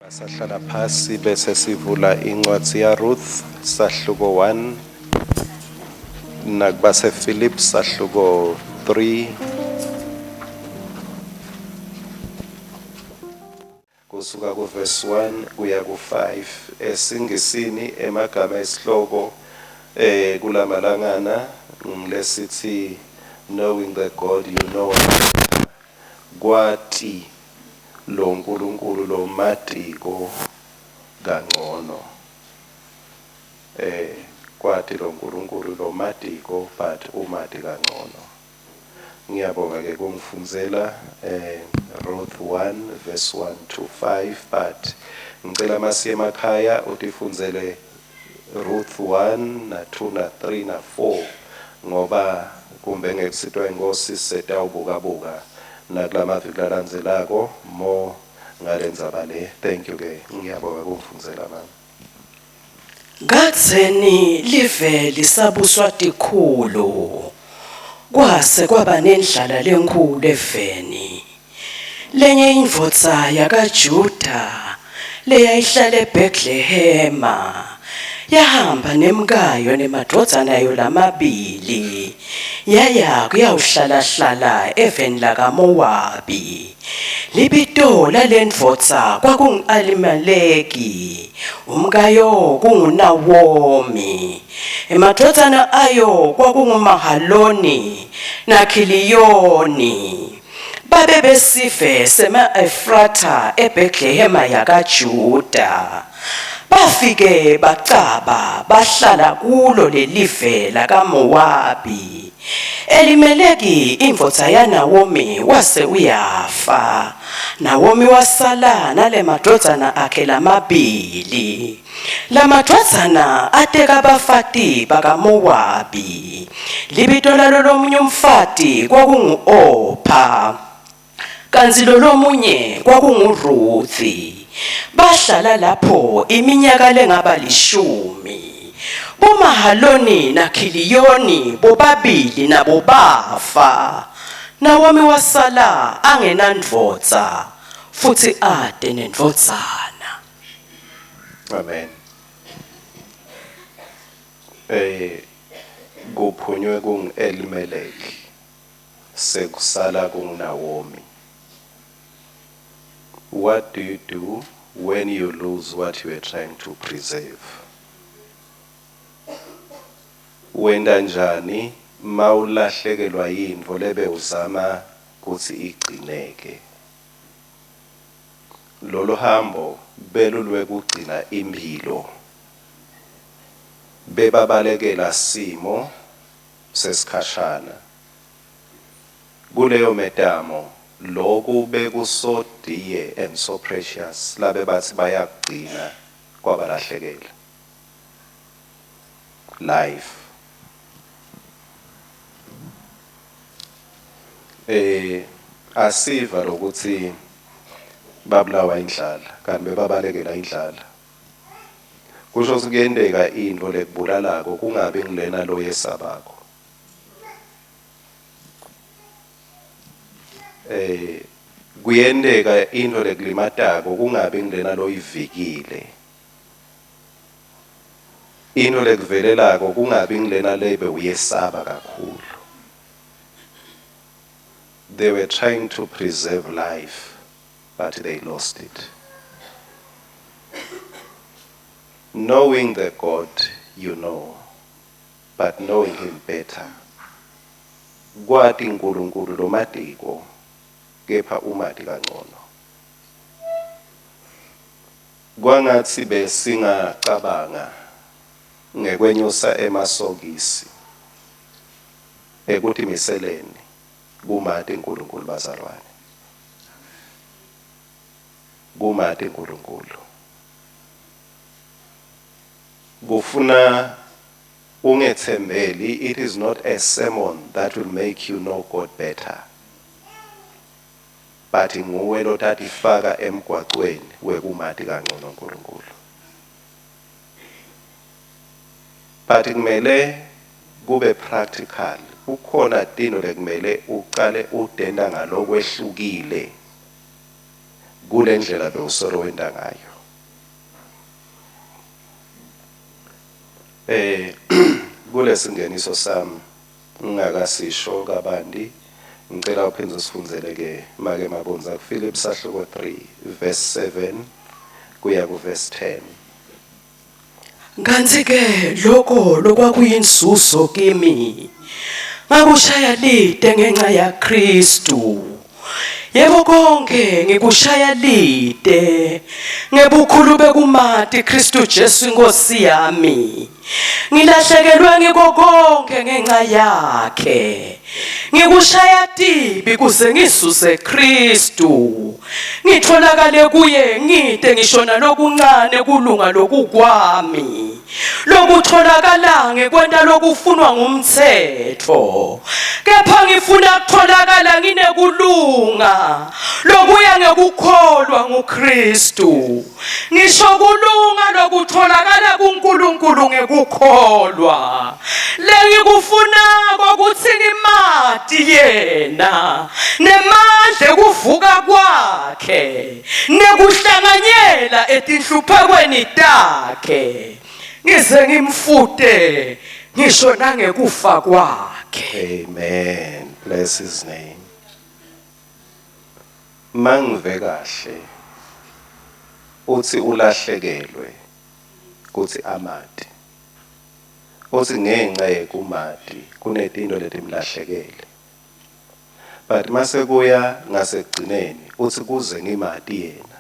Sahlala phasi bese sivula incwadzi yaRuth sahluko 1 nakubase Philip sahluko 3 kusuka kuverse 1 kuya ku5 esingisini emagama esihloko kulamalangana ngilesithi knowing the God you know kwati lo nkulunkulu lo matiko kangcono kwati lo nkulunkulu lo matiko but umati kangcono. Ngiyabonga ke kungifundzela Ruth 1 verse 1 to 5, but ngicela masiye emakhaya utifundzele Ruth 1 na 2 na 3 na 4 ngoba kumbe ngekusitwa inkosi setawubukabuka nakulamaviki lalandzelako mo ngalendzaba le. Thank you ke, ngiyabonga kungifundzela mama. Kadzeni live lisabuswa tikhulu, kwase kwaba nendlala lenkhulu eveni. Lenye indvodza yakaJuda leyayihlala eBethlehema yahamba nemkayo nemadvodzana ayo lamabili yaya kuyawuhlalahlala eveni lakaMowabi. Libito lalendvodza kwakungu-Elimeleki, umkayo kunguNawomi. Emadvodzana ayo kwakunguMahaloni naKhiliyoni. Babe besive sema-Efratha eBethlehema yakaJuda. Bafike bacaba bahlala kulo lelive lakaMowabi. Elimeleki indvodza yaNawomi wase uyafa. Nawomi wasala nalemadvodzana akhe lamabili. Lamadvodzana ateka bafati bakaMowabi. Libito lalo lomunye umfati kwakungu-Opha, kantsi lolomunye kwakunguRuthi. Bahlala lapho iminyaka lengaba 10. BoMahaloni naKhiliyoni bobabili nabo bafa. Nawomi wasala angenandvodza futsi ate nendvodzana. Amen. Kuphunywe kungu-Elimeleki, sekusala kunguNawomi. What do you do when you lose what you were trying to preserve? Wenta njani mawulahlekelwa yintfo lebe uzama kutsi igcineke? Lolu hambo belulwekugcina imphilo. Bebabalekela simo sesikhashana. Kuleyo metamo loku beku so dear and so precious labe bathi bayakugcina kwabalahlekela. Life. Asiva lokuthi babulawa indlala kanti bebabalekela indlala. Kusho ukuthi kuyenteka intfo lekubulalako kungabi ngilena loyesabako. Kuyenteka intfo lekulimatako kungabi ngilena loyivikile. Intfo lekuvelelako kungabi ngilena lebe uyesaba kakhulu. They were trying to preserve life, but they lost it. Knowing the God you know, but knowing him better. Kwati nkulunkulu lomatiko kepha umati kangcono. Kwangatsi besingacabanga ngekwenyusa emasokisi ekutimiseleni kumati nkulunkulu bazalwane. Kumati nkulunkulu. Kufuna ungethembeli, it is not a sermon that will make you know God better. But nguwe lotatifaka emgwacweni wekumati kangcono nkulunkulu. But kumele kube practical. Kukhona tintfo lekumele ucale utenta ngalokwehlukile kule ndlela bewusolo wenta ngayo. Eh kulesingeniso sami ngingakasisho kabanti ngicela uphinde usifundzele ke make Mabunza kuPhilip sahluko 3 verse 7 kuya ku verse 10. Kanti ke lokho lokwakuyinzuzo kimi ngakushaya lide ngenxa yaKristu. Yebo konke ngikushaya lide ngebukhulu bekumati Kristu Jesu inkosi yami. Ngilahlekelwe ngiko konke ngenxa yakhe. Ngikushaya tibi kuze ngisuse Kristu. Ngitholakale kuye ngide ngisho nalokuncane kulunga lokukwami. Lokutholakala ngekwenta lokufunwa ngumthetho. Kepha ngifuna kutholakala nginekulunga lokuya ngekukholwa nguKristu. Ngisho kulunga lokutholakala kuNkulunkulu ngekukholwa. Lengikufunako ukuthi ngimati yena nemandla ekuvuka kwakhe nekuhlanganyela etinhluphekweni takhe ngize ngimfute ngisho nangekufa kwakhe. Amen. Bless his name. Mangive kahle uthi ulahlekelwe kuthi amati. Uthi ngenxa yekumati kunetinto letimlahlekele. But mase kuya ngasekugcineni uthi kuze ngimati yena.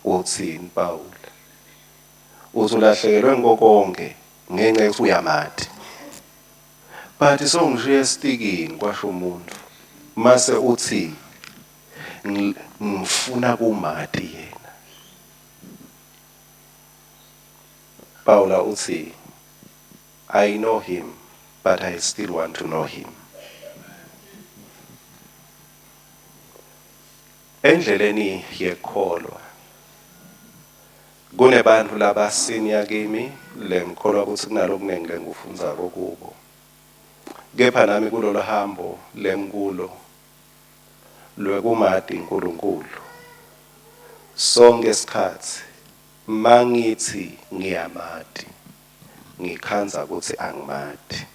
Uthini Paul? Uthi ulahlekelwe ngiko konke ngenxa yokuthi uyamati. But songishiye estikini kwasho umuntu. Mase uthi ngifuna kumati yena. Paula uthi I know him but I still want to know him. Endleleni yekukholwa kunebantu labasenior kimi lengikholwa ukuthi kunalokunengi lengikufundzako kubo. Kepha nami kulolu hambo lengikulo lwekumati uNkulunkulu sonke isikhathi mangithi ngiyamati ngikhandza ukuthi angimati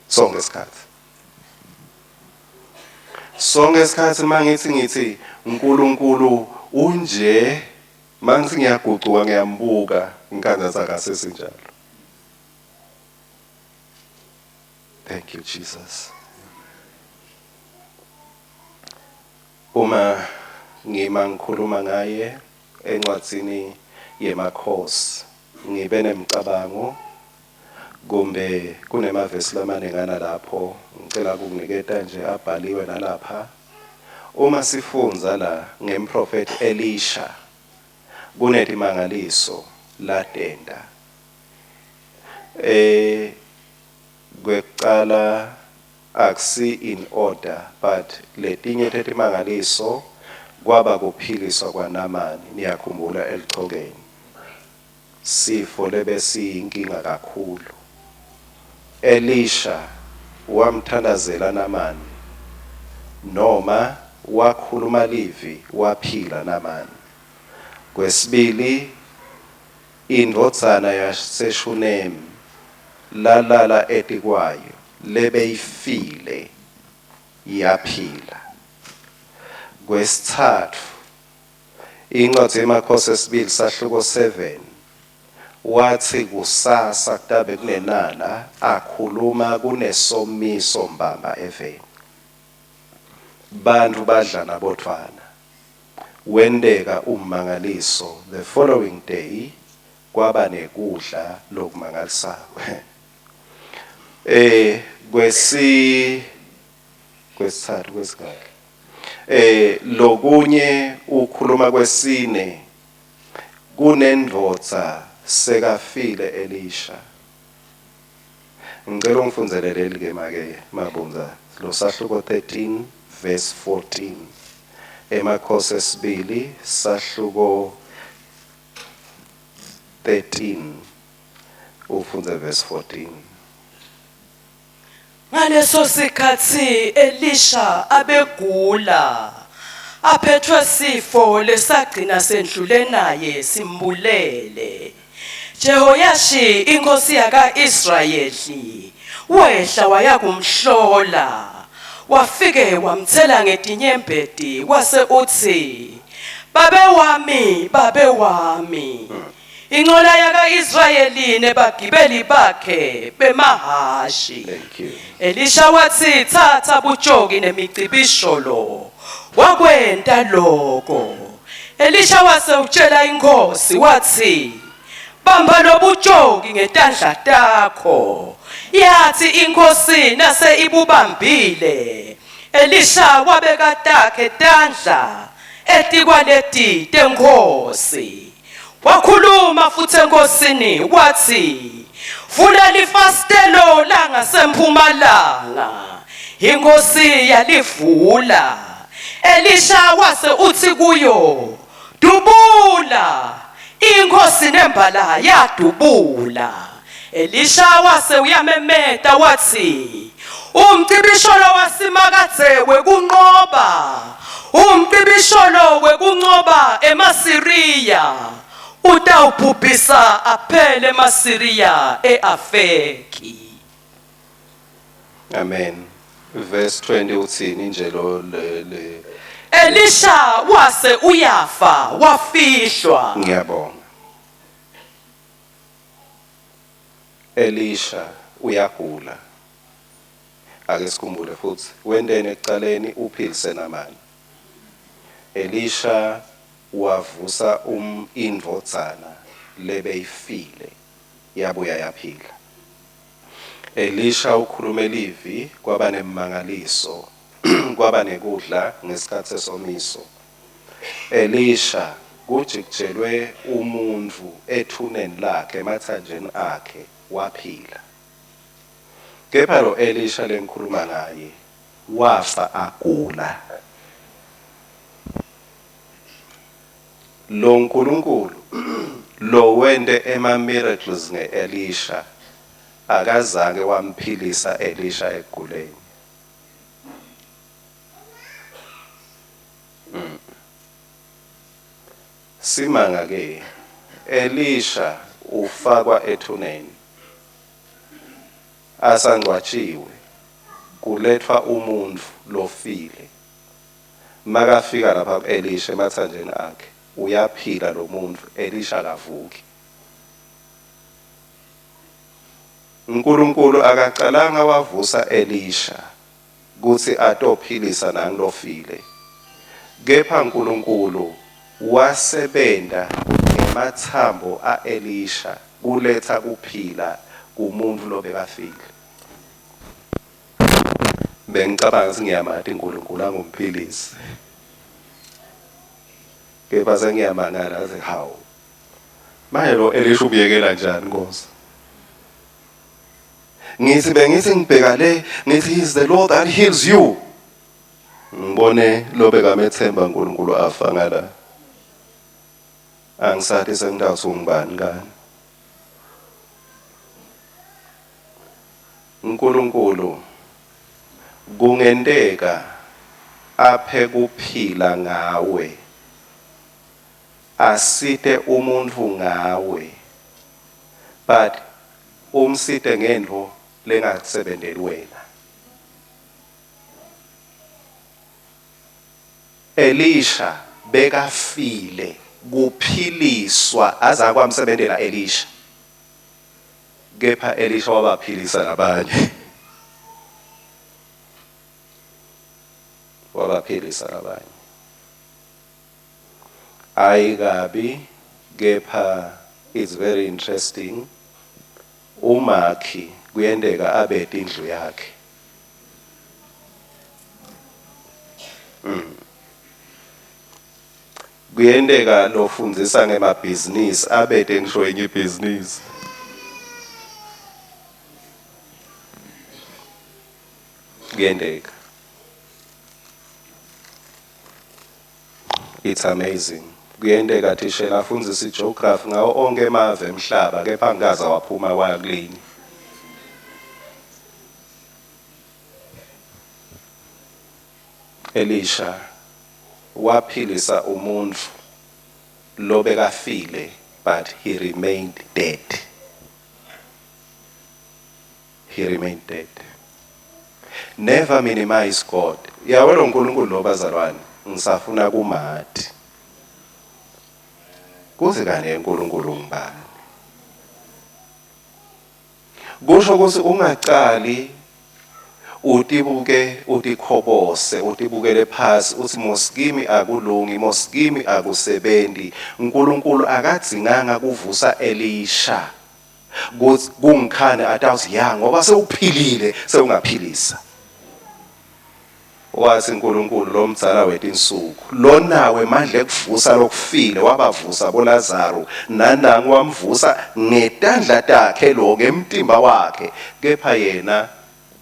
sonke isikhathi sonke isikhathi mangithi ngithi uNkulunkulu unje mangithi ngiyagucuka ngiyambuka ngikhandza akasesinjalo. Thank you Jesus. Uma ngima ngikhuluma ngaye encwadzini yemakhosi ngibe nemicabango kumbe kunemavesi lamaningana lapho ngicela ukukuniketa nje abhaliwe nalapha. Uma sifundza la ngemprofeti Elisha kunetimangaliso latenta. Eh kwekucala akusi in order but letinye tetimangaliso kwaba kuphiliswa kwaNamani niyakhumbula elichokeni sifo lebesiyinkinga kakhulu. Elisha wamthandazela Namani noma wakhuluma livi waphila Namani. Kwesibili indvodzana yaseShunemi lalala etikwayo lebeyifile yaphila. Kwesitsatfu incwadi yemakhosi esibili sahluko 7 wathi kusasa kutabe kunenala akhuluma kunesomiso mbamba eveni. Bantu badlana bodvwana. Wenteka ummangaliso the following day kwaba nekudla lokumangalisako. Eh kwesi kwesithathu kwesingaki eh lokunye ukhuluma kwesine kunendvodza sekafile Elisha. Ngicela ungifundzele leli ke make Mabunza lo sahluko 13 verse 14 emakhosi esibili sahluko 13 ufundze verse 14. Ngaleso sikhathi Elisha abegula aphethwe sifo lesagcina sendlule naye simbulele. Jehoyashi inkosi yaka-Israyeli wehla waya kumhlola, wafike wamtsela ngetinyembeti, wase utsi, Babe wami, babe wami, incola yaka-Israyeli nebagibeli bakhe bemahhashi. Thank you. Elisha watsi, Tsatsa butjoki nemicibisholo. Wakwenta loko. Elisha wase utjela inkhosi watsi, Bamba lobutjoki ngetandla takho. Yatsi inkhosi nase ibubambile, Elisha wabeka takhe tandla etikwaleti tenkhosi. Wakhuluma futsi enkosini watsi, Vula lifasitelo langasemphumalanga. Inkhosi yalivula. Elisha wase utsi kuyo, Dubula! Inkhosi nembala yadubula. Elisha wase uyamemeta watsi, Umcibisholo waSimakadze wekunqoba, umcibisholo wekunqoba emaSiriya, utawubhubhisa aphele emaSiriya e-Afeki. Amen. Verse 20 utsini nje lo le, le Elisha wase uyafa wafihlwa. Ngiyabonga. Elisha uyagula. Ake sikhumbule futhi wenteni ekucaleni uphilise Namani. Elisha wavusa um indvodzana lebeyifile yabuya yaphila. Elisha ukhulume livi kwaba nemmangaliso kwaba nekudla ngesikhatsi sesomiso. Elisha kujikijelwe umuntfu ethuneni lakhe ematsanjeni akhe waphila. Kepha lo Elisha lengikhuluma ngaye wafa agula. Lo Nkulunkulu lo wente ema miracles nge-Elisha akazange wamphilisa Elisha ekuguleni. Mm. Simanga ke Elisha ufakwa ethuneni asangcwatshiwe kuletfwa umuntfu lofile. Makafika lapha ku-Elisha ematsanjeni akhe uyaphila lo muntfu, Elisha akavuki. Nkulunkulu akacalanga wavusa Elisha kutsi atophilisa nangilofile, kepha Nkulunkulu wasebenta ngematsambo a-Elisha kuletsa kuphila kumuntfu lobekafile. Bengicabanga kutsi ngiyamati Nkulunkulu angumphilisi. Kepha sengiyamangala ngathi hawu. Manje lo Elisha ubuyekela njani Nkosi? Ngithi bengithi ngibheka le ngithi he is the Lord that heals you. Ngibone lobekamethemba uNkulunkulu afa ngala. Angisathi sengitawuthi ungubani kani. Nkulunkulu kungenteka aphe kuphila ngawe, asite umuntfu ngawe, but umsite ngentfo lengakusebenteli wena. Elisha bekafile kuphiliswa azange kwamsebentela Elisha. Kepha Elisha wabaphilisa labanye. Wabaphilisa labanye. Ayi kabi kepha it's very interesting. Umakhi kuyenteka abete indlu yakhe. Mm. Kuyenteka lofundzisa ngemabhizinisi abete ngisho enye ibhizinisi. Kuyenteka. It's amazing. Kuyenteka thishela afundzise i-geography ngawo onke emave emhlaba kepha angikaze waphuma waya kulinye. Elisha waphilisa umuntfu lobekafile. but he remained dead. He remained dead. Never minimize God. Yabo lo nkulunkulu lo bazalwane ngisafuna kumati. Kuze kani uNkulunkulu ngibani? Kusho ukuthi ungacali utibuke utikhobose utibukele phasi uthi mosikimi akulungi mosikimi akusebenzi. uNkulunkulu akadzinganga kuvusa Elisha kuthi kungikhane atawuthi ya ngoba sewuphilile sewungaphilisa. Wathi uNkulunkulu lomdzala wetinsuku lonawe mandla ekuvusa lokufile wabavusa boLazaro nanangu wamvusa ngetandla takhe lo ngemtimba wakhe kepha yena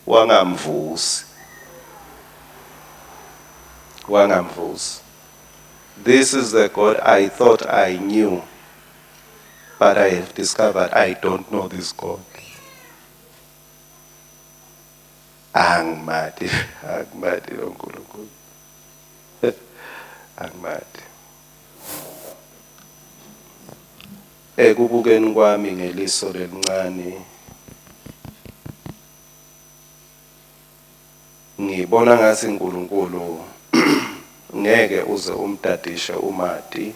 wangamvusi wangamvusi. This is the God I thought I knew, but I have discovered I don't know this God. Angimati, angimati lo nkulunkulu, angimati. Ekubukeni kwami ngeliso lelincane ngibona ngathi uNkulunkulu ngeke uze umdadishe umati.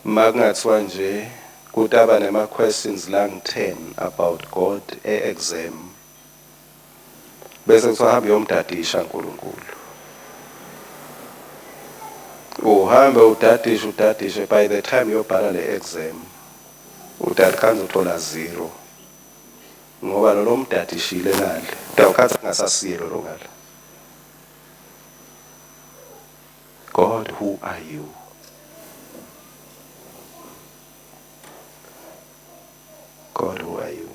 Makungathiwa nje kutaba nema questions lang 10 about God e-exam, bese kuthiwa hambe uyomdadisha uNkulunkulu, uhambe udadishe udadishe, by the time uyobhala le exam udadikhanza uthola 0 ngoba lo lomdadishile ngale utawukhatha ngasasiyelo lo ngale. God, who are you? God, who are you?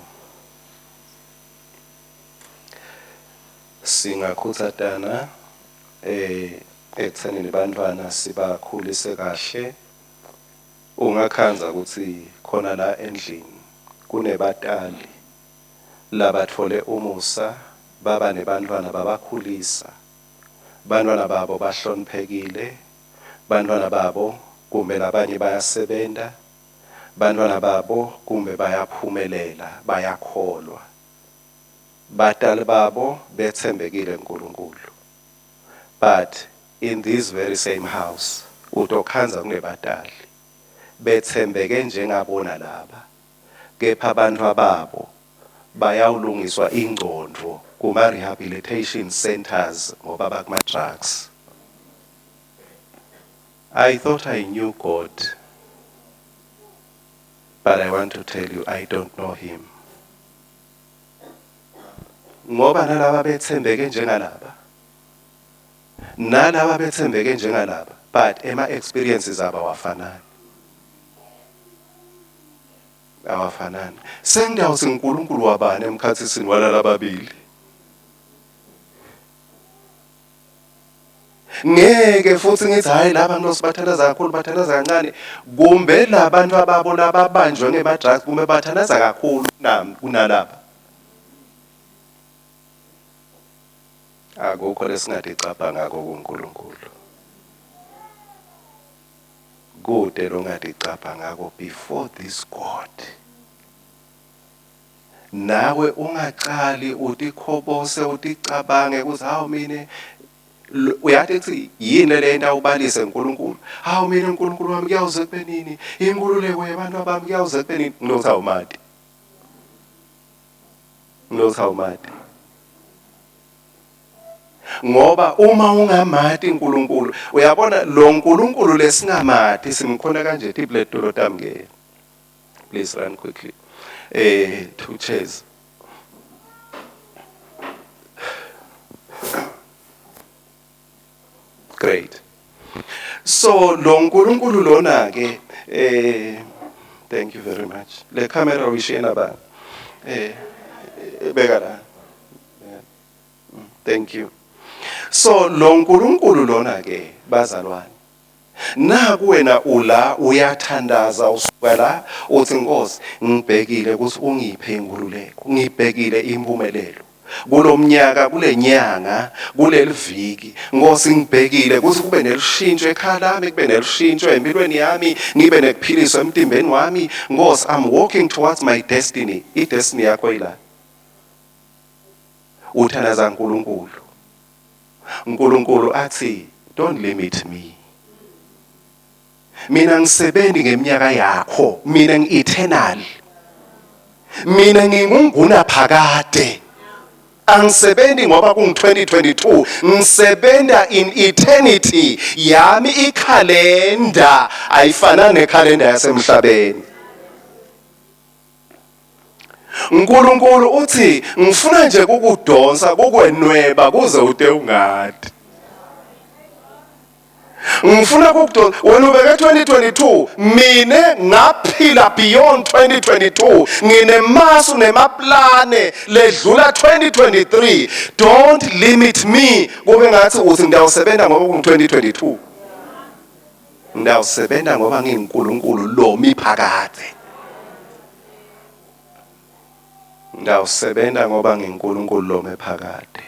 Singakhuthatana ekuthenini bantwana sibakhulise kahle. Ungakhanza ukuthi khona la endlini kunebatali labathole umusa baba nebantwana babakhulisa, bantwana babo bahloniphekile, bantwana babo kumbe labanye bayasebenta, bantwana babo kumbe bayaphumelela bayakholwa, batali babo bethembekile kuNkulunkulu. But in this very same house utokhanza kunebatali bethembeke njengabona laba, kepha abantwa babo bayawulungiswa ingcondvo kuma rehabilitation centers ngoba bakuma drugs. I thought I knew God, but I want to tell you I don't know him. Ngoba nalaba bethembeke njengalaba, nalaba bethembeke njengalaba, but ema experiences abo awafanani, awafanani. Sengidawuthi uNkulunkulu wabani emkhathisini walaba babili? Ngeke futhi ngithi hayi laba nosibathandaza kakhulu bathandaza kancane, kumbe labantu ababo lababanjwe ngema drugs kumbe bathandaza kakhulu kunalaba. Akukho lesingaticapha ngako kuNkulunkulu. Kude longaticapha ngako before this God. Nawe ungacali utikhobose uticabange ukuthi hawu mine, uyathi kuthi yini lento ubalise uNkulunkulu, hawu mina uNkulunkulu wami kuyawuze kube nini, inkululeko yabantu abami kuyawuze kube nini. Ngilokuthi awumati, ngilokuthi awumati, ngoba uma ungamati uNkulunkulu, uyabona lo nkulunkulu lesingamati simkhona kanje. Tiphi tulo tami ke? Please run quickly, two chairs. Great. So lo nkulunkulu lona ke, thank you very much. Le camera uyishiye nabani? Beka la. Thank you. So lo nkulunkulu lona ke bazalwane, naku wena ula uyathandaza, usuka la uthi Nkosi ngibhekile ukuthi ungiphe inkululeko, ngibhekile impumelelo. Kulomnyaka kulenyanga kuleliviki Nkosi ngibhekile ukuthi kube nelushintsho ekhaya lami kube nelushintsho empilweni yami ngibe nekuphiliswa emtimbeni wami Nkosi I'm walking towards my destiny i-destiny yakho ila uthandaza uNkulunkulu uNkulunkulu athi don't limit me Mina ngisebenzi ngeminyaka yakho, mina ngi-eternal. Mina ngingunguna phakade. Angisebenzi ngoba kungu-2022, ngisebenza in eternity. Yami ikhalenda ayifanani nekhalenda yasemhlabeni. uNkulunkulu uthi ngifuna nje kukudonsa kukwenweba kuze ude ungadi. Ngifuna kukudonsa wena ubeke 2022 mina ngaphila beyond 2022 nginemasu nemaplane ledlula 2023 don't limit me kube ngathi uthi ngiyawusebenza ngoba kungu 2022 ngiyawusebenza ngoba nginguNkulunkulu lomi phakade ngiyawusebenza ngoba nginguNkulunkulu lomi phakade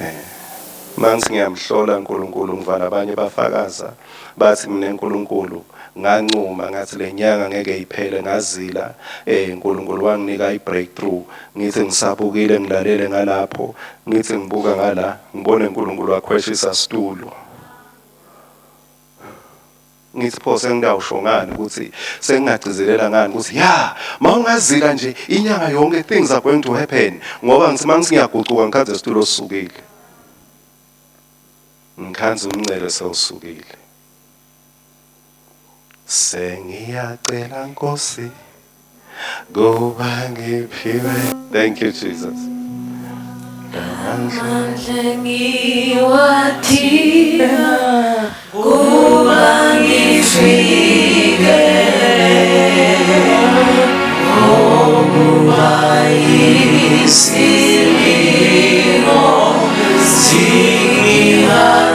Eh. Mangithi ngiyamhlola uNkulunkulu ngivala abanye bafakaza bathi mina uNkulunkulu ngancuma ngathi le nyanga ngeke iphele ngazila eh uNkulunkulu wanginika i-breakthrough ngithi ngisabukile ngilalele ngalapho ngithi ngibuka ngala ngibone uNkulunkulu wakhweshisa situlo Ngithi pho sengingawusho ngani ukuthi sengingagcizelela ngani ukuthi ya mawungazila nje inyanga yonke things are going to happen ngoba ngithi mangithi ngiyagucuka ngikhanze isitulo sisukile ngikhanze umncele sewusukile sengiyacela Nkosi kuba ngiphiwe thank you Jesus Amandla ngiwadinga kuba ngifike ngokuba isilingo zingihathile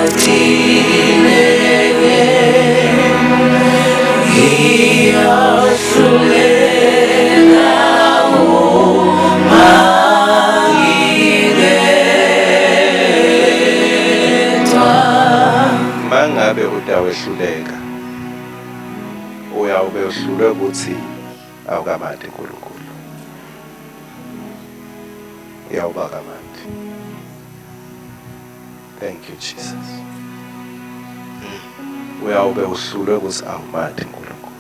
Mangabe utawehluleka uyawube uhlulwe ukuthi awukamati uNkulunkulu uyawuba kamati Thank you Jesus. Uyawube uhlulwe ukuthi awumathi uNkulunkulu.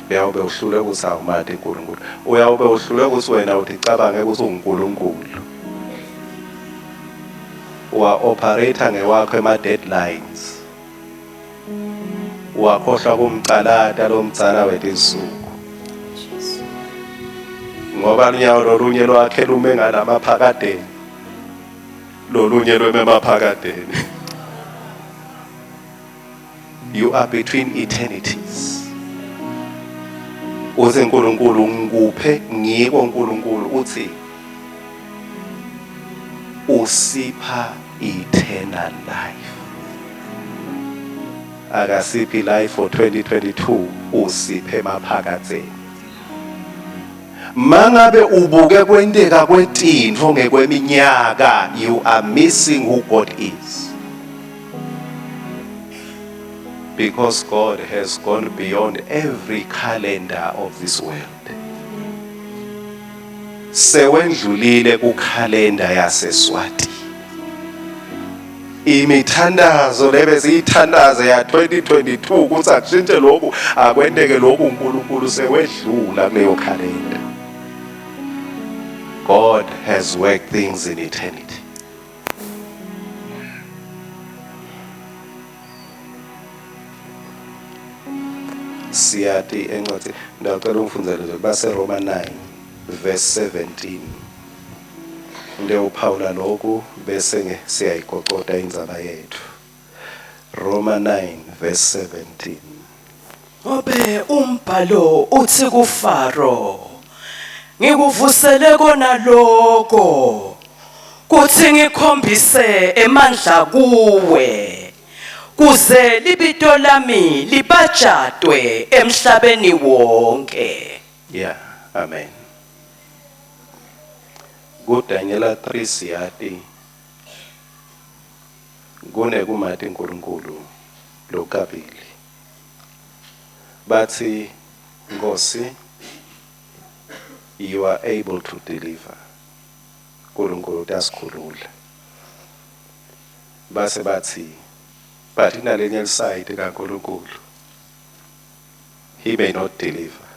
Uyawube uhlulwe ukuthi awumathi uNkulunkulu. Uyawube uhlulwe ukuthi wena uthi cabange ukuthi unguNkulunkulu. Wa operator ngewakho ema deadlines. Wakhohlwa kumcalata lomdzala wetinsuku. Ngoba lunyawo lolunye lwakhe lume ngalamaphakadeni. Lolunye lweme emaphakadeni. You are between eternities. Uthi uNkulunkulu ngikuphe ngiko uNkulunkulu uthi usipha eternal life. Akasiphi life for 2022 usiphe emaphakatheni. Mangabe ubuke kwenteka kwetintfo ngekweminyaka you are missing who God is. Because God has gone beyond every calendar of this world. Sewendlulile kukhalenda yaseSwati. Imithandazo lebe siyithandaze ya 2022 ukuthi akushintshe lokhu akwenteke lokhu uNkulunkulu sewedlula kuleyo khalenda. God has worked things in eternity. Siyati encwadi ndacela ungifundzele nje baseRoma 9 verse 17 ngite uphawula lokhu bese ke siyayigocoda indzaba yethu Roma 9 verse 17 Ngobe umbhalo uthi kuFaro ngikuvusele kona lokho kuthi ngikhombise emandla kuwe. kuze libito lami libajatwe emhlabeni wonke. Yeah, amen. KuDanyela 3 siyati kunekumati uNkulunkulu lokabili. Bathi Nkosi, you are able to deliver. uNkulunkulu utasikhulula. Base bathi but inalenye side kaNkulunkulu. He may not deliver.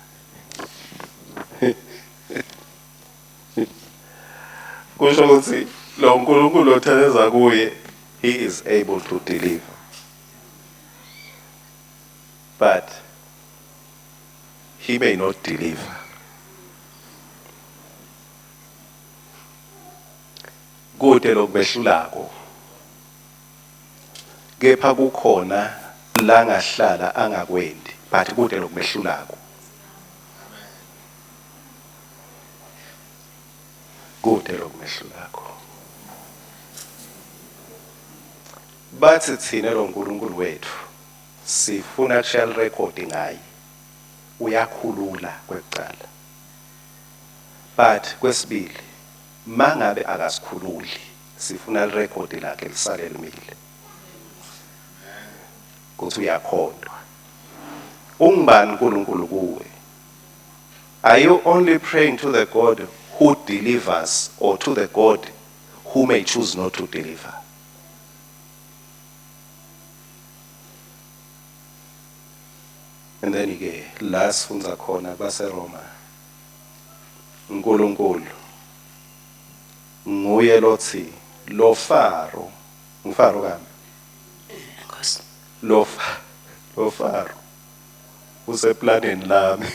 Kusho ukuthi lo uNkulunkulu otheleza kuye, he is able to deliver. But he may not deliver. Kude lokubehlulako. Kepha kukhona la ngahlala angakwendi, but kude lokubehlulako. Kude lokumehlulako. Bathi thina lo nkulunkulu wethu sifuna kushaya record ngaye, uyakhulula kwekucala, but kwesibili mangabe akasikhululi sifuna lirekhodi lakhe lisale limile kuthi uyakhondwa. Ungubani uNkulunkulu kuwe? Are you only praying to the God who delivers or to the God who may choose not to deliver? And then ke la sifundza khona baseRoma, uNkulunkulu nguye lothi lo Faro, ngufaro kami. Nkosi. Lo Faro useplaneni lami.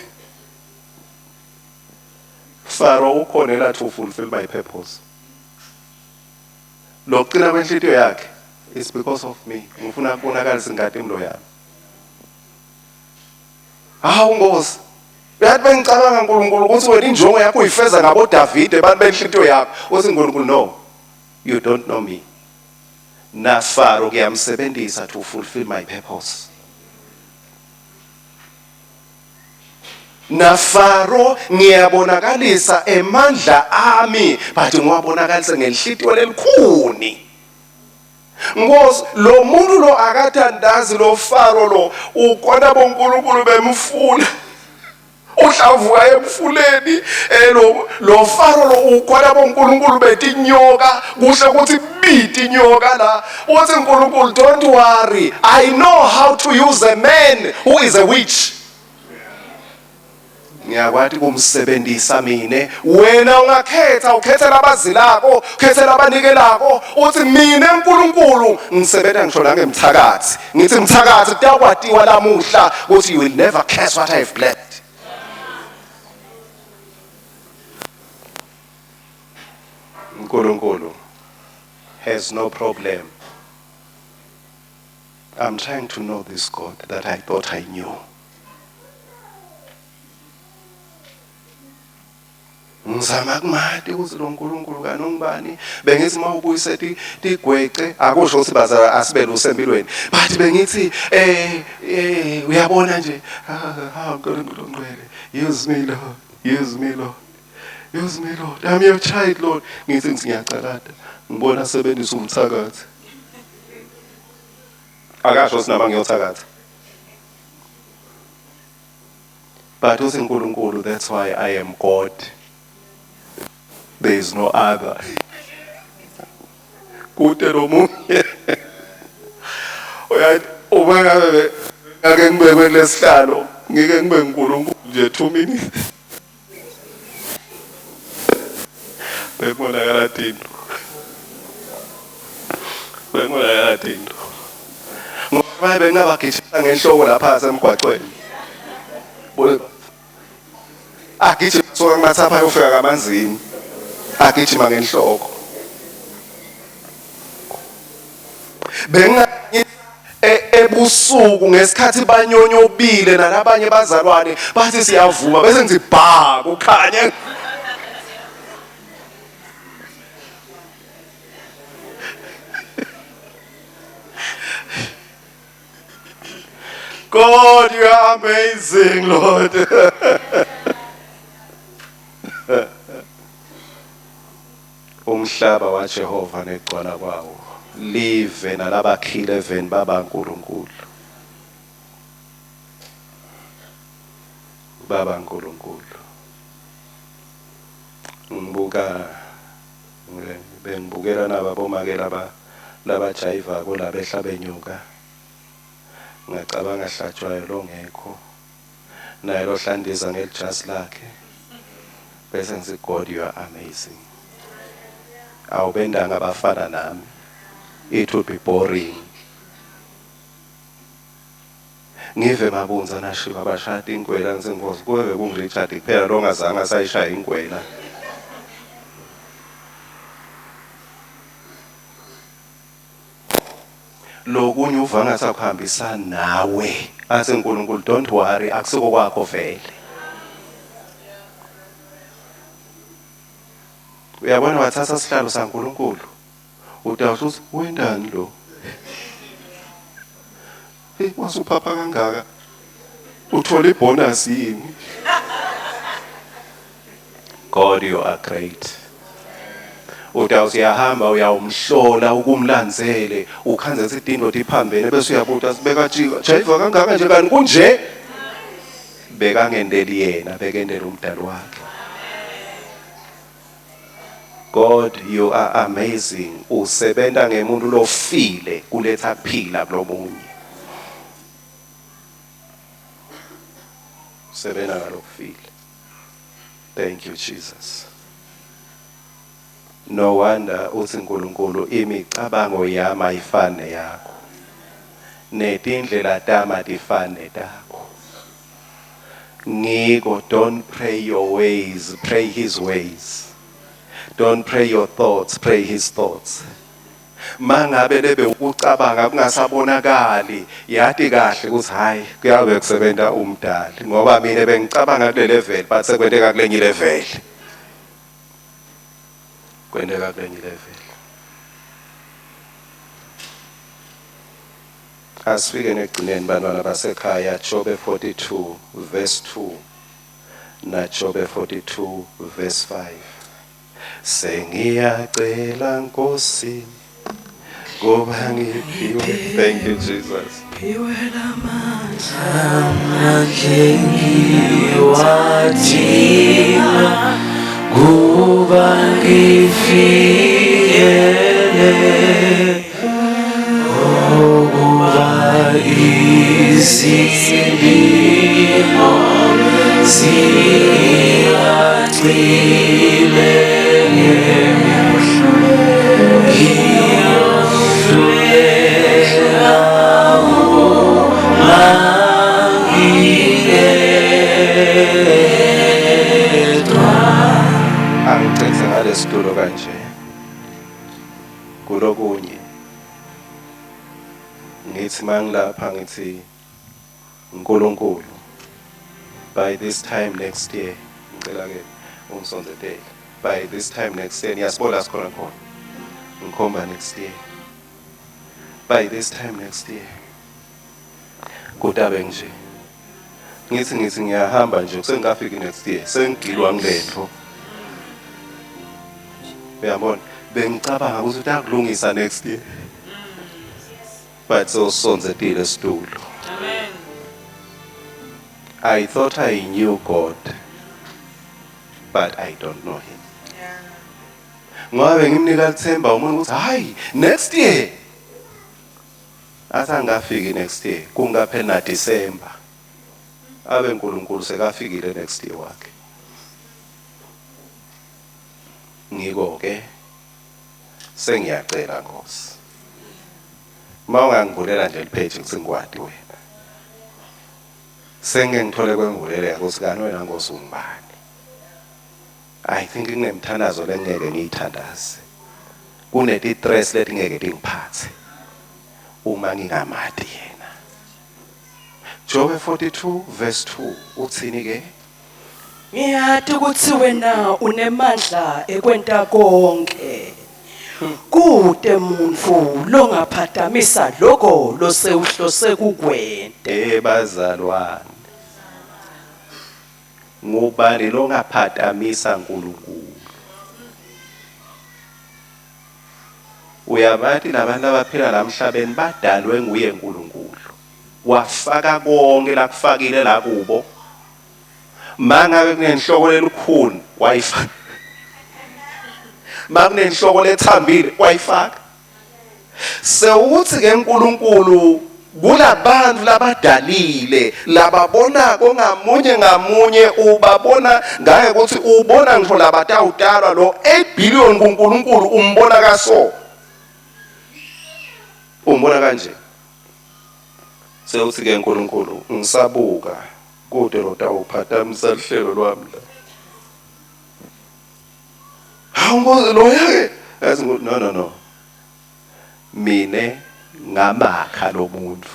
Faro ukhona la to fulfill my purpose. Lokucina kwenhlitiyo yakhe is because of me. Ngifuna kubonakalisa inkatimlo yami. Hawu Nkosi, uyathi bengicabanga uNkulunkulu ukuthi wena injongo yakho uyifeza ngabo Davide, abantu benhlitiyo yakho. Uthi uNkulunkulu, no, you don't know me. Na Faro kuyamsebenzisa to fulfill my purpose. Na Faro ngiyabonakalisa emandla ami, but ngiwabonakalise ngenhlitiyo lelikhuni. Nkosi, lo muntu lo akathandazi, lo Faro lo ukona bonkulunkulu bemfula, uhlavuka emfuleni. Lo Faro lo ukhona bonkulunkulu betinyoka, kuhle ukuthi biti inyoka la. Uthi uNkulunkulu, don't worry, I know how to use a man who is a witch. Ngiyakwati kumsebenzisa mine. Wena ungakhetha, ukhethela abazilako, ukhethela abanikelako. Uthi mina uNkulunkulu ngisebenza ngisho nangemthakathi. Ngithi mthakathi, kuyakwatiwa lamuhla ukuthi you will never curse what I have blessed. uNkulunkulu has no problem. I'm trying to know this God that I thought I knew. Ngizama kumati ukuthi lo nkulunkulu kani ungubani. Bengithi uma ubuyise tigwece, akusho ukuthi bazala asibeluse empilweni, but bengithi uyabona nje, ah, uNkulunkulu ongcwele, use me Lord, use me Lord, use me Lord, I'm your child Lord. Ngithi ngiyacalada, ngibona sebenzisa umthakathi. Akasho sinama ngiyothakatha, but uthi uNkulunkulu, that's why I am God, there is no other. Kude nomunye. Uyathi uma ngabe ngake ngibekwe kulesihlalo, ngike ngibe uNkulunkulu nje 2 minutes, bekubonakala tinto, bekubonakala tinto, ngoba bengingabagijimisa ngenhloko lapha emgwaqweni. Agijima suka kumathapha ayofika kamanzini, agijima ngenhloko. Benga ebusuku ngesikhathi banyonyobile nalabanye bazalwane bathi siyavuma, bese ngithi bha kukhanye. God, you are amazing, Lord. Umhlaba waJehova negcwala kwawo. Live nalabakhile eveni baba uNkulunkulu. Baba uNkulunkulu. Ngibuka bengibukela naba bomake laba labajayivako labehla benyuka. Ngacabanga hlatshwayo longekho. Naye lohlandiza ngelijasi lakhe. Bese ngithi God you are amazing. Awubendanga abafana nami. It would be boring. Ngive mabunza nashiba bashada ingwela ngithi Nkosi kube bekungu-Richard kuphela lo ongazange asayishaya ingwela. Lokunye uva ngathi akuhambisani nawe. Athi uNkulunkulu don't worry akusiko kwakho vele. Uyabona wathatha isihlalo saNkulunkulu. Utawuthi uthi wendani lo? Hey wasuphapha kangaka. Uthola ibonus yini? God you are great. Utawuthi uyahamba uyawumhlola ukumlandzele ukhandze ukuthi tinto tiphambene bese uyabuta sibeka jika jayiva kangaka nje kanti kunje bekangendeli yena bekendela umdali wakhe. God you are amazing usebenta ngemuntu lofile kuletha kuphila kulomunye usebenza ngalokufile. Thank you Jesus. No wonder uthi uNkulunkulu imicabango yami ayifani neyakho. Netindlela tami atifani netakho. Ngiko don't pray your ways, pray his ways. Don't pray your thoughts, pray his thoughts. Mangabe lebe ukucabanga kungasabonakali yati kahle ukuthi hayi kuyabe kusebenta umdali ngoba mina bengicabanga kule level but sekwenteka kulenye level. Kwenteka kulenye level. Asifike nekugcineni bantwana basekhaya Jobe 42 verse 2 na Jobe 42 verse 5. Sengiyacela Nkosi kuba ngiphiwe. Thank you Jesus. Phiwe lamandla ngiwadinga kuba ngifikele ukuba izindingo ziyagcile ngiyohluleka uma ngingedwa. Angicithe ngalesitulo kanje. Kulokunye ngithi mangilapha ngithi uNkulunkulu by this time next year ngicela ke ungisonzetele by this time next year niyasibona sikhona khona ngikhomba next year by this time next year kutabe nje ngithi ngithi ngiyahamba nje kusengikafiki next year sengigilwa ngilento uyabona bengicabanga ukuthi utakulungisa next year but sewusonzetile esitulo. Amen. I thought I knew God but I don't know him. Yeah. Ngoba bengimnika lithemba umuntu ukuthi hayi next year asangafiki next year kungaphela na December abe uNkulunkulu sekafikile next year wakhe. Ngiko ke sengiyacela Nkosi. Uma ungangivulela nje lipage ukuthi ngikwati wena. Sengike ngithole kwemvuleleka ukuthi kani wena Nkosi ungubani. I think kunemthandazo lengeke ngiyithandaze. Kuneti-stress letingeke tingiphathe uma ngingamati yena. Jobe 42 verse 2 uthini ke? Ngiyati ukuthi wena unemandla ekwenta konke. Kute muntfu longaphatamisa loko losewuhlose kukwenta. Ebazalwane. Ngubani longaphatamisa uNkulunkulu? Uyabati labantu abaphila lamhlabeni badalwe nguye uNkulunkulu. Wafaka konke lakufakile la kubo. Mangabe kunenhloko lelikhuni wayifaka. Makunenhloko lethambile wayifaka. Sewuthi ke uNkulunkulu kulabantu labadalile lababonako ngamunye ngamunye ubabona ngake ukuthi ubona ngisho labatawutalwa lo 8 billion kuNkulunkulu umbona kaso umbona kanje. Sewuthi ke uNkulunkulu ngisabuka kude lotawuphatamisa lihlelo lwami la. Hawu Nkosi loya ke yazi no no no. Mine ngamakha lo muntu.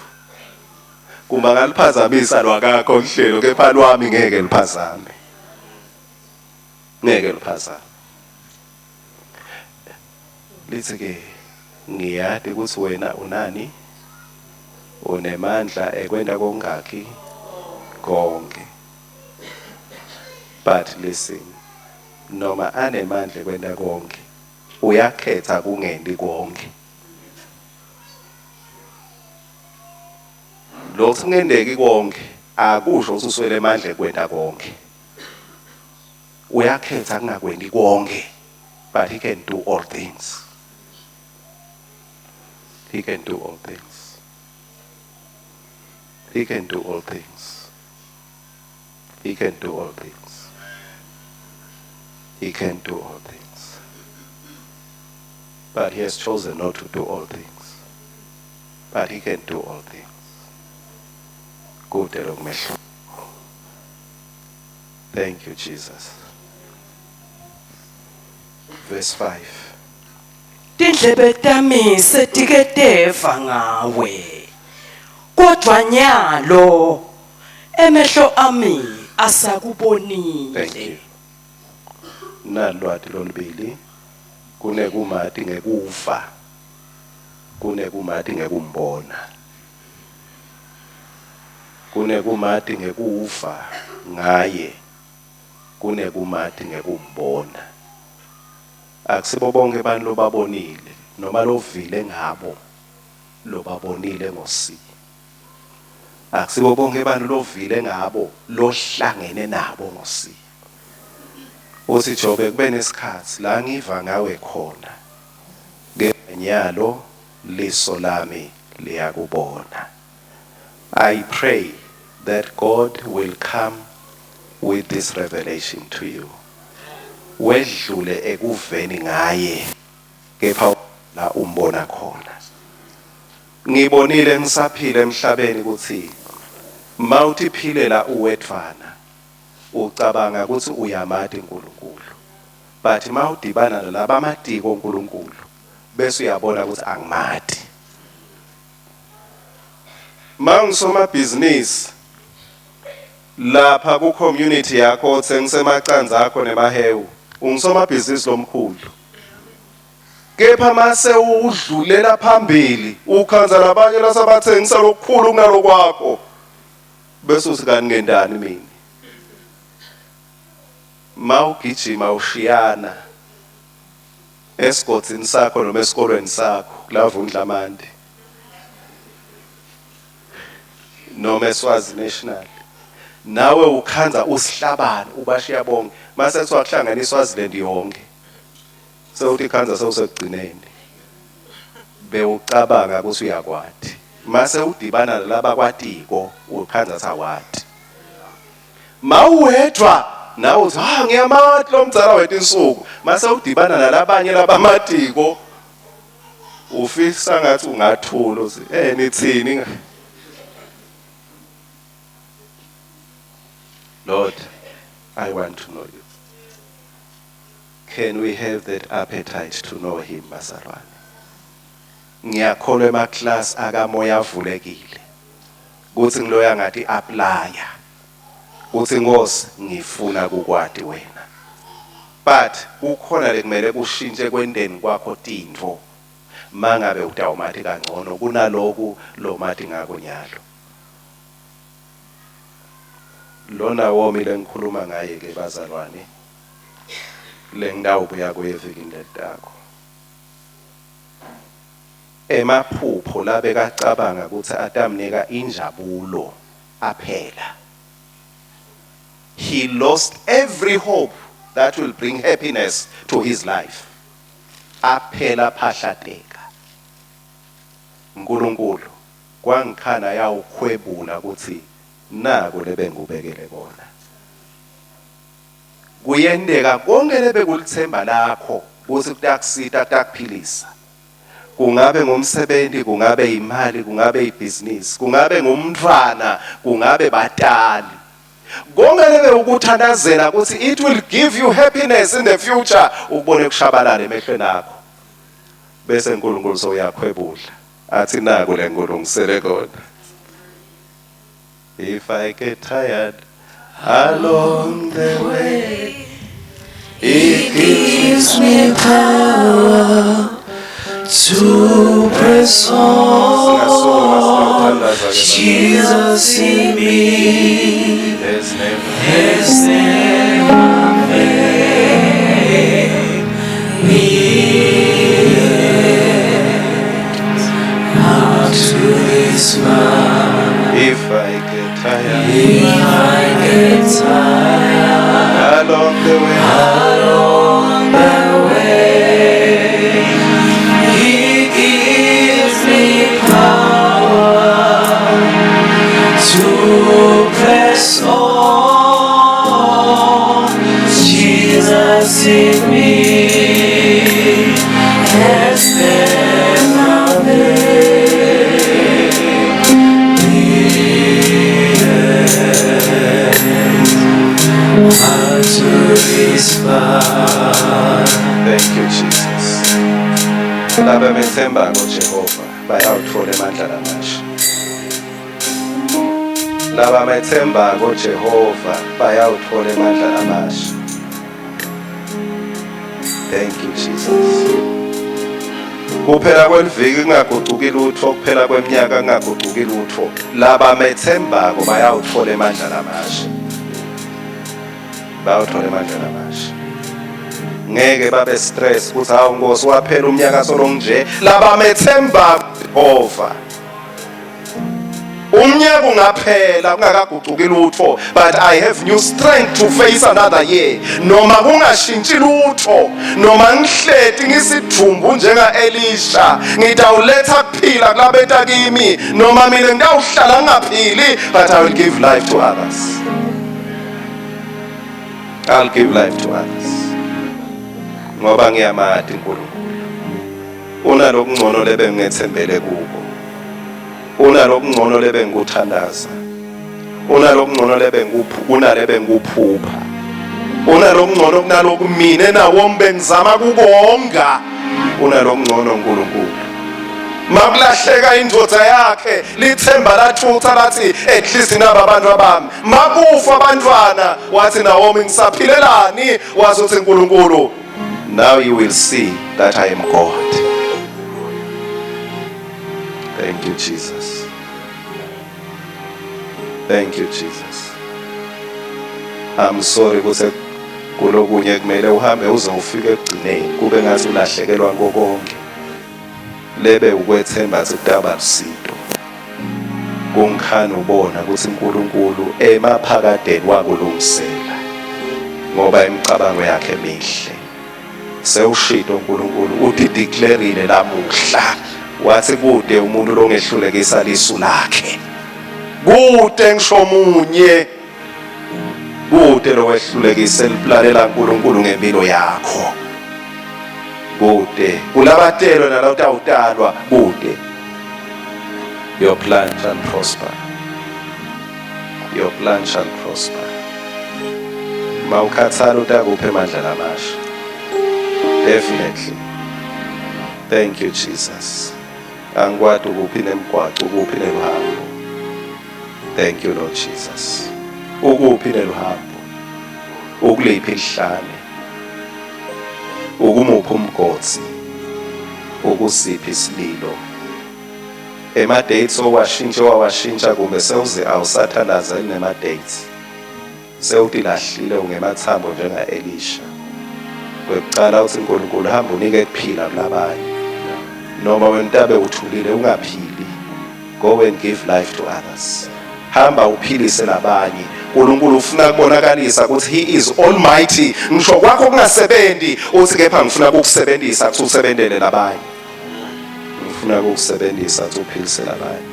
Kuma ngaliphazamisa lwakakho uhlelo kepha lwami ngeke liphazame. Ngeke liphazame. Lithi ke ngiyati ukuthi wena unani unemandla ekwenta kongakhi konke. But listen, noma anemandla ekwenta konke, uyakhetha kungenti konke. Lokhu kungendeki konke akusho ukuthi uswele amandla ekwenta konke. Uyakhetha kungakwenti konke, but he can do all things. He can do all things. He can do all things. He can do all things. He can do all things. But he has chosen not to do all things. But he can do all things. Kude lokumehlo. Thank you, Jesus. Verse 5. Tindlebe tami setike teva ngawe. Kodwa nyalo emehlo ami asakubonile. Thank you. Nalwati lolubili kunekumati ngekuva kunekumati ngekumbona. Kunekumati ngekuva ngaye kunekumati ngekumbona. Akusibo bonke abantu lobabonile noma lovile ngabo lobabonile ngosi. Akusibo bonke abantu lovile ngabo lohlangene nabo ngosi. Uthi Jobe kube nesikhathi la ngiva ngawe khona. Kepha nyalo liso lami liyakubona. I pray that God will come with this revelation to you. Wedlule ekuveni ngaye kepha la umbona khona. Ngibonile ngisaphila emhlabeni ukuthi mawutiphilela uwedvwana ucabanga ukuthi uyamati uNkulunkulu, but mawudibana nalabamatiko uNkulunkulu bese uyabona ukuthi angimati. Mangisomabhizinisi lapha ku community yakho othengisa emacandza akho nemahewu, ungisomabhizinisi lomkhulu. Kepha mase udlulela phambili ukhanza labanye lasabathengisa lokukhulu kunalokwakho, bese uthi kanti ngendani mina. Mawugijima ushiyana esigodini sakho noma esikolweni sakho kulavundla amandi noma eSwazi National, nawe ukhanza usihlabane ubashiya bonke. Mase kuthiwa kuhlangene iSwaziland yonke, sewuthi khanza sewusekugcineni, bewucabanga ukuthi uyakwati. Mase udibana nalabakwatiko ukhanza sawati. Mawuwedwa nawe uthi ha ngiyamati lo mdzala wethu insuku. Mase udibana nalabanye labamatiko ufisa ngathi ungathula uthi nithini. Lord, I want to know you. Can we have that appetite to know him, bazalwane? Ngiyakholwa emaklasi akamoya avulekile kuthi ngiloya ngathi applya kuthi Nkosi ngifuna kukwati wena. But kukhona lekumele kushintshe kwenteni kwakho tintfo mangabe utawumati kangcono kunaloku lomati ngako nyalo. Lo Nawomi lengikhuluma ngaye ke bazalwane lengitawubuya kuye evikini lelitako. Emaphupho labekacabanga kutsi atamnika injabulo aphela. He lost every hope that will bring happiness to his life. Aphela phahlateka. Nkulunkulu kwangikhana yawukhwebula kutsi naku lebengikubekele kona. Kuyenteka konke lebekulitsemba lakho kutsi kutakusita kutakuphilisa. Kungabe ngumsebenzi, kungabe imali, kungabe ibhizinisi, kungabe ngumntfwana, kungabe batali. Konke lebe ukuthandazela kutsi it will give you happiness in the future, ukubone kushabalala emehlweni akho. Bese uNkulunkulu sowuyakhwebula athi naku lengikulungisele kona. If I get tired along the way, He gives me power to press on. Singasukuma siyothandaza ke. Jesus in me There's never has never failed me yet. Up to this mark, if I get tired if I get tired along the way, along the way, He gives me power to press on. Jesus in me has never failed me yet. Up to this far. Thank you, Jesus. Laba bethemba ngoJehova bayawuthola emandla lamasha. Laba bethemba ngoJehova bayawuthola emandla lamasha. Thank you, Jesus. Kuphela kweliviki kungagucuki lutho, kuphela kweminyaka kungagucuki lutho. Laba methembako bayawuthola emandla lamasha. Bayawuthola emandla lamasha. Ngeke babe stress ukuthi hawu Nkosi, waphela umnyaka solo nje. Laba methemba Jehova. Umnyaka ungaphela kungakagucuki lutho, but I have new strength to face another year. Noma kungashintshi lutho, noma ngihleti ngisidvumbu njenga Elisha, ngitawuletha kuphila kulabeta kimi. Noma mina ngitawuhlala ngingaphili, but I will give life to others. I'll give life to others. Ngoba ngiyamati uNkulunkulu. Unalokungcono lebe ngethembele kuko. Unalokungcono lebe ngikuthandaza. Unalokungcono lebe ngikuphu kunalebe ngikuphupha. Unalokungcono kunaloku mina nawo ngizama kubonga. Unalokungcono uNkulunkulu. Makulahleka indvodza yakhe, lithemba lathutha, lathi at least naba abantu abami. Makufa abantwana, wathi Naomi, ngisaphilelani? Wathi uthi uNkulunkulu, now you will see that I am God. Thank you, Jesus. Thank you, Jesus. I'm sorry kuse kulokunye kumele uhambe uze ufike ekugcineni kube ngathi ulahlekelwa konke. Lebe ukwethemba sikutaba lusito. Kungikhana ubona ukuthi uNkulunkulu emaphakadeni wakulungisela ngoba imicabango yakhe mihle. Sewushito uNkulunkulu, uthi declareile lamuhla, wathi kude umuntu longehlulekisa lisu lakhe, kude ngisho munye, kude lowehlulekisa eliplalela uNkulunkulu ngempilo yakho, kude kulabatelo nalawutawutalwa, kude. Your plan shall prosper. Your plan shall prosper. Mawukhathala utakupha emandla lamasha, definitely. Thank you, Jesus. Angikwati ukuphi nemgwaco, ukuphi neluhambo. Thank you, Lord Jesus. Ukuphi neluhambo, ukuliphi lihlane? Ukumuphi umgodzi? Ukusiphi isililo? Ema dates owashintsha wawashintsha kumbe sewuze awusathandaza nema dates. Sewutilahlile ungemathambo njenga Elisha. Kwekucala uthi uNkulunkulu hamba unike kuphila kulabanye. Noma wena utabe uthulile ungaphili. Go and give life to others. Hamba uphilise labanye. uNkulunkulu ufuna kubonakalisa ukuthi he is almighty. Ngisho kwakho kungasebenzi uthi kepha ngifuna ukukusebenzisa ukuthi usebenzele labanye. Ngifuna ukukusebenzisa ukuthi uphilise labanye.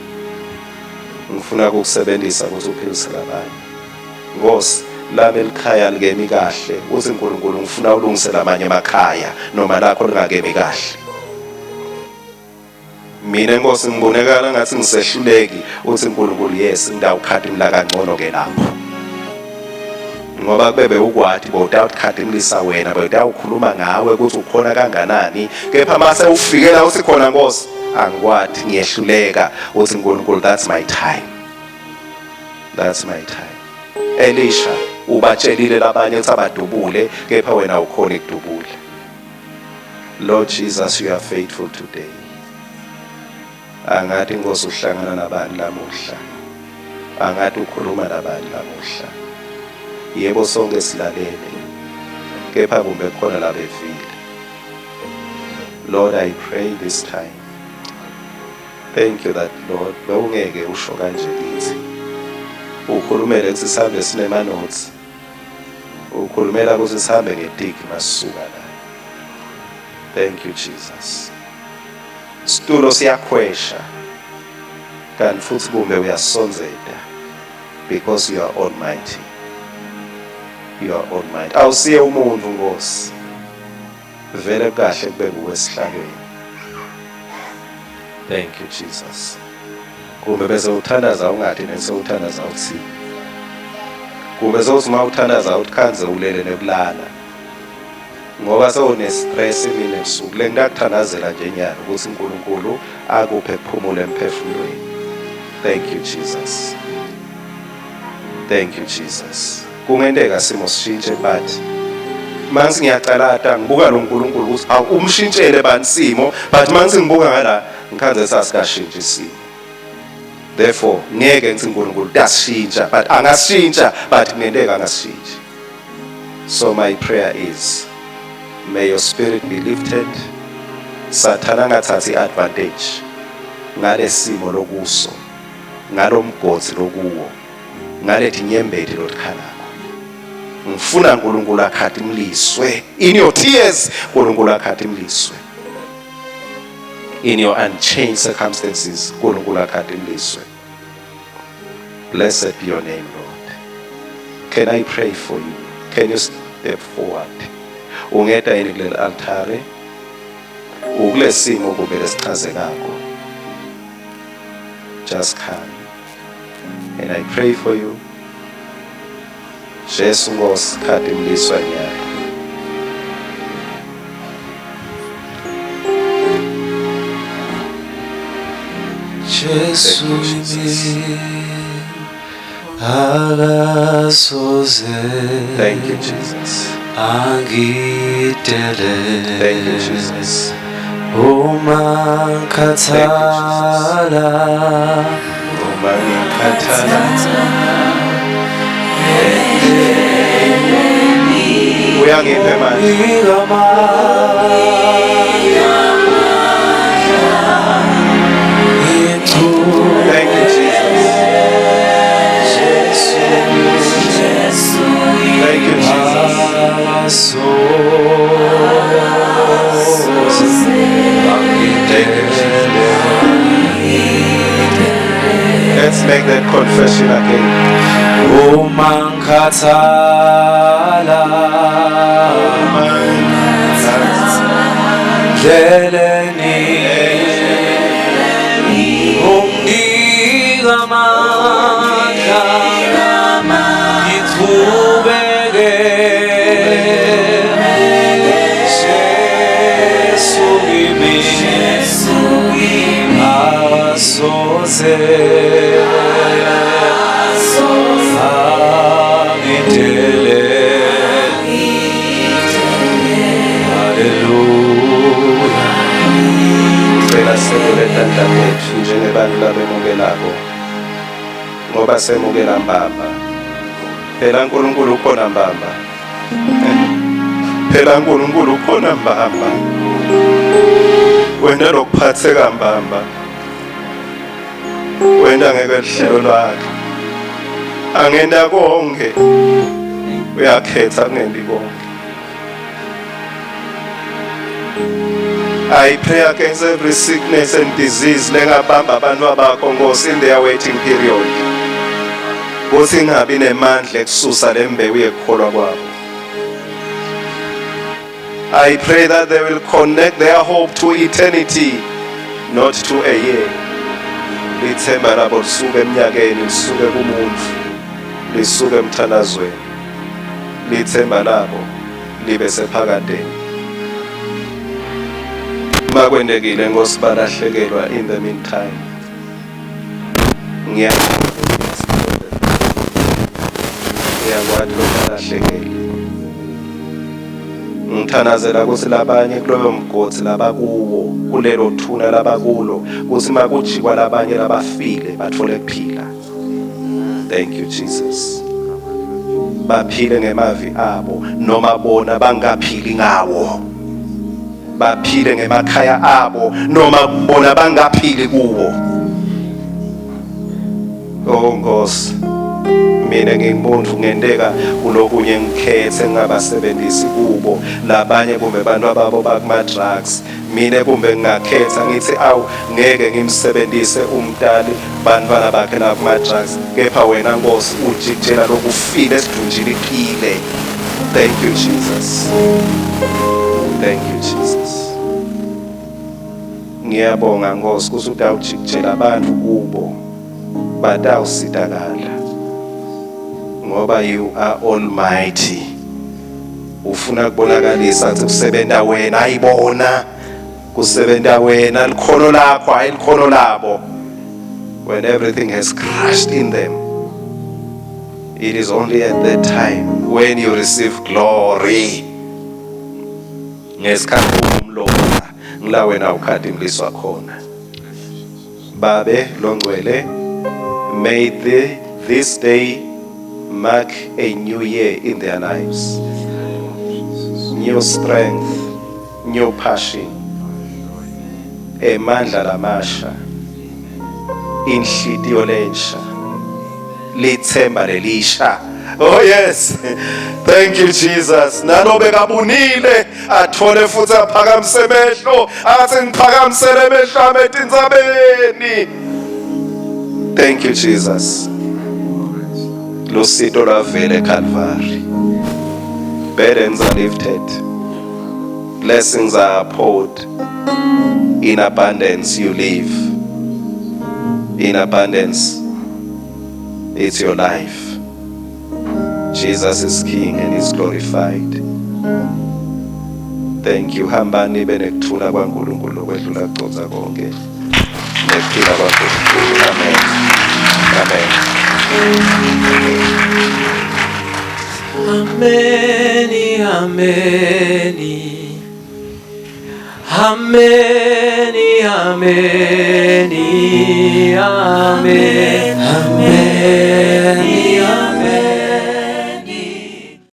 Ngifuna ukukusebenzisa ukuthi uphilise labanye. Nkosi, lami elikhaya likemi kahle. Uthi uNkulunkulu ngifuna ulungise lamanye emakhaya noma lakho lingakemi kahle. Mina Nkosi ngibonakala ngathi ngisehluleki uthi uNkulunkulu yes ngidawukhatimla kangcono ke lapho. Ngoba kube bewukwati bowutawukhatimlisa wena bewutawukhuluma ngawe ukuthi ukhona kanganani kepha mase ufikela uthi khona Nkosi angikwati ngiyehluleka uthi uNkulunkulu that's my time. That's my time. Elisha ubatshelile labanye ukuthi abadubule kepha wena ukhona ikudubula. Lord Jesus you are faithful today. Angathi Nkosi uhlangana nabani lamuhla. Angathi ukhuluma nabani lamuhla. Yebo sonke silalele. Kepha kumbe khona labevile. Lord I pray this time. Thank you that Lord bewungeke usho kanje kithi. Ukhulumele ukuthi sihambe sinema notes. Ukhulumela ukuthi sihambe ngetiki masisuka la. Thank you Jesus. Situlo siyakhwesha. Kanti futhi kumbe uyasonzeda because you are almighty. You are almighty. Awusiye umuntu Nkosi. Vele kahle kube nguwe esihlalweni. Thank you Jesus. Kumbe bese uthandaza ungathi nese uthandaza uthini. Kumbe sewuthi uma uthandaza uthi khanze ulele nekulala. Ngoba sewune stress imini ebusuku. Le ngakuthandazela nje nyalo ukuthi uNkulunkulu akuphe kuphumula emphefumulweni. Thank you Jesus. Thank you Jesus. Kungenteka simo sishintshe but manzi ngiyacalata ngibuka lo nkulunkulu ukuthi awu umshintshele bani simo but manzi ngibuka ngala ngikhanze sasikashintsha isimo. Therefore ngeke ngithi uNkulunkulu tashintsha but angashintsha but kungenteka angashintsha. So my prayer is may your spirit be lifted. Sathana angathathi advantage ngalesimo lokuso ngalomgodzi lokuwo ngalethi nyembeti lotikhalako. Ngifuna uNkulunkulu akhatimliswe in your tears, uNkulunkulu akhatimliswe in your unchanged circumstances, uNkulunkulu akhatimliswe. Blessed be your name, Lord. Can I pray for you? Can you step forward? Ungeta yini kuleli altare? Ukulesimo kumbe lesichazekako. Just come. And I pray for you. Jesu Nkosi khatimliswa nyalo. Jesu Thank you, Jesus. akasoze Thank you, Jesus. angidele Thank you, Jesus. uma ngikhathala Uma ngikhathala uyangipha manje. Thank you, Jesus. Thank you, Jesus. Thank you, Jesus. Let's make that confession again. Uma ngikhathala ndleleni unginika amandla ngichubeke Jesu kimi asoze angidele. kwetfu njengebantfu labemukelako ngoba semukela mbamba. Phela uNkulunkulu ukhona mbamba. Phela uNkulunkulu ukhona mbamba. Wena lokuphatheka mbamba. Wena ngeke lihlelo lwakhe. Angenta konke. Uyakhetha kungendi konke. I pray against every sickness and disease lengabamba abantu abakho Nkosi in their waiting period. Kuthi ingabi nemandla ekususa lembewu yekukholwa kwabo. I pray that they will connect their hope to eternity not to a year. Lithemba labo lisuke eminyakeni, lisuke kumuntu, lisuke emthandazweni. Lithemba labo libe sephakadeni. Makwendekile Nkosi balahlekelwa in the meantime. Ngiyakwati lokalahlekele. Ngithandazela ukuthi labanye kuloyo mgodi labakuwo kulelo thuna labakulo kuthi makujikwa labanye labafile bathole kuphila. Thank you Jesus. Baphile ngemavi abo noma bona bangaphili ngawo. Baphile ngemakhaya abo noma bona bangaphili kuwo. Oh Nkosi, mina ngingumuntu ngenteka kulokunye ngikhethe ngingabasebenzisi kubo labanye kumbe abantu ababo bakuma drugs mina kumbe ngingakhetha ngithi awu ngeke ngimsebenzise umdali bantwana bakhe la kuma drugs kepha wena Nkosi ujikijela lokufile esidunjini iphile. Thank you Jesus, thank you Jesus. Ngiyabonga Nkosi ukuthi utawujikijela abantu kubo batawusitakala ngoba you are almighty. Ufuna kubonakalisa ukuthi kusebenza wena ayibona kusebenza wena likhono lakho hayi likhono labo. When everything has crashed in them, it is only at that time when you receive glory. Ngesikhathi umlotha ngila wena ukhadimliswa khona. Babe longcwele, may this day mark a new year in their lives. New strength, new passion, emandla lamasha, inhlitiyo lensha, lithemba lelisha. Oh yes, thank you Jesus. Nalobe kabunile athole futhi aphakamise emehlo, athi ngiphakamisele emehlo ami etintsabeni. Thank you Jesus. Lusito lwavela eCalvary. Burdens are lifted, blessings are poured. In abundance you live. In abundance it's your life. Jesus is King and is glorified. Thank you. Hambani benekuthula kwaNkulunkulu okwedlula kucotsa konke. Nekuphila kwaNkulunkulu. Amen. Amen. Ameni, ameni. Ameni, ameni, amen, amen.